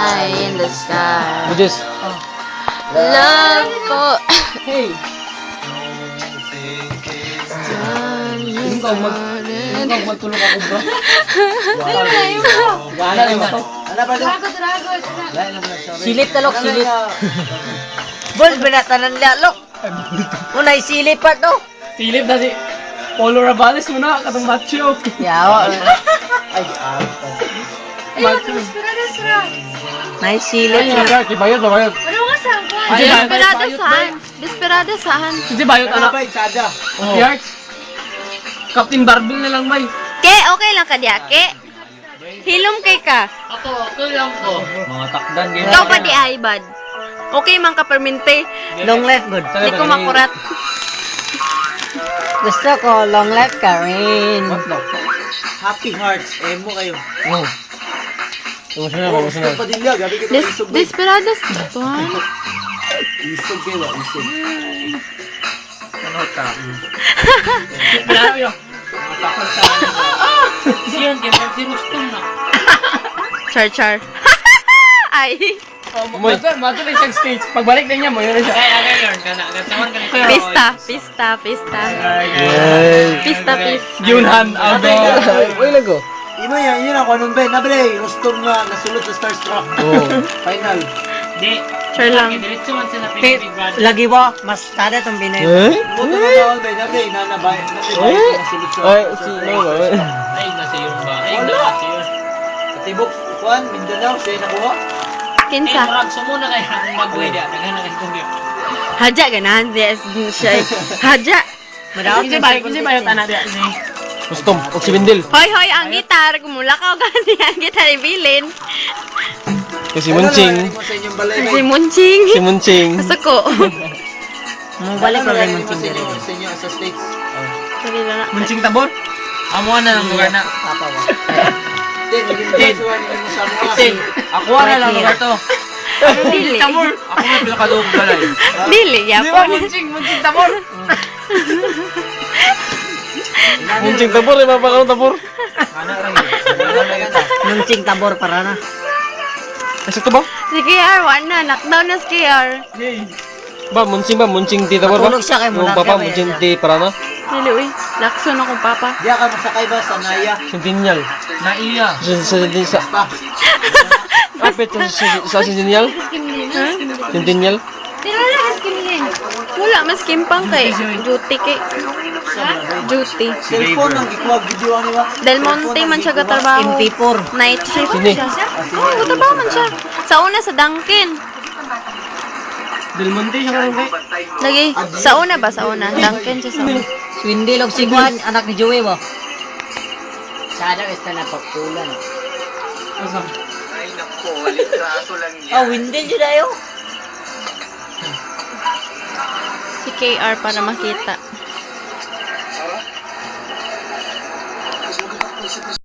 Eye in the sky. Bujes. Love ko. Hey. Ikaw magtulog ako, bro. Wala na to. Ano ba ito? Silip talok, silip. Bol, binatanan niya, lok. Unay silip pa to. Silip na si Polo Rabales mo na, katong macho. Yawa. Ay, ah. Macho. May silip. Ay, bayot ba, bayot? Ano nga saan? Ay, Desperada saan? Desperada saan? Hindi bayot, Ano anak. ba, Sada? Oh. Yarks. Captain Barbell na lang, bay. Ke, okay lang ka diya, ke? Hilom kay ka. Ako, okay lang ko. Mga takdan, ganyan. Ikaw pa di ay, bad. Okay man ka permente. Long life, good. Di ko makurat. Gusto ko, long life ka rin. What no? Happy Hearts. Emo kayo. Oh. Emotional, emotional. Padilla, gabi kita isog. Desperada saan? Isog kayo, ah, isog. Ano ta? Grabe yun. Matakot sa ano. Siyan, kay Mark si Rustom na. Char char. Ay. Moy. Mato na siyang stage. Pagbalik na niya, mo yun na siya. Ay, agay learn ka na. Gatawan ka na. Pista, pista, pista. Pista, pista. Yunhan, Aldo. Uy, lago. Imo yan, yun ako anong ben. Nabre, Rostom nga nasulod sa Starstruck. Oh. Final. Di. Char lang. Diretso man sila Pinoy Big Brother. Lagi ba, mas tada tong Pinoy. Eh? Moto na daw ben, nabre, nanabay, nabre, Eh? nasulod sa Ay, si no ba? Ay, nasa yun ba? Ay, Wala. nasa yun. Sa Tibok, Juan, Mindanao, siya yung nakuha. Eh, Kinsa. murag sumuna kay akong magway diya. Daghan na kay kong Haja ganahan siya siya. Haja. Madaot Kinsa ba? Kinsa ba yung tanan diya? Custom, og si Wendel. Hoy hoy ang gitar kumulakaw gani ang gitar ibilin. Kay si Munching. Ano mo sa inyong balay, Si bay? Munching. Si Munching. Basta ko. Mubalik Ano pa rin mo mong sa tindere. inyo, sa inyo, sa States? Dali lang na. Munching tabor? Amo na lang lugar na. Papa ba? Ten, yung Ten. Juan, yung mo sa mga. Ten. Ako na lang lugar to. Dili. Ako na pinakaduog balay. Dili Di ba yapon. Munching? Munching tabor? Munching tabor, di ba pa tabor? Ana ra yun. Wala na yun. Munching tabor para na. Asa to ba? Si KR wala na knockdown na si KR. Ba, munching ba? Munching di tabor ba? Matulog siya kay Yung Monarca papa, ba yan munching siya? di para na? Dili uy. Lakson akong papa. Diya ka masakay ba sa Naya? Centennial. Naiya. Sa Pa. Apit sa Centennial? Ha? Centennial? Wala mas kimpang kay duty kay duty. Cellphone ang gikuha video ani ba? Del Monte man siya gatrabaho. MP4. Night shift Sini. siya. Oo, gatrabaho man siya. Sa una sa Dunkin. Del Monte siya karon kay. Lagi sa una ba sa una? Dunkin siya sa una. Swindil og si Juan, anak ni Joey ba? Sada ka na pagkulan. Asa? Ah, windel jud ayo. Si KR para makita.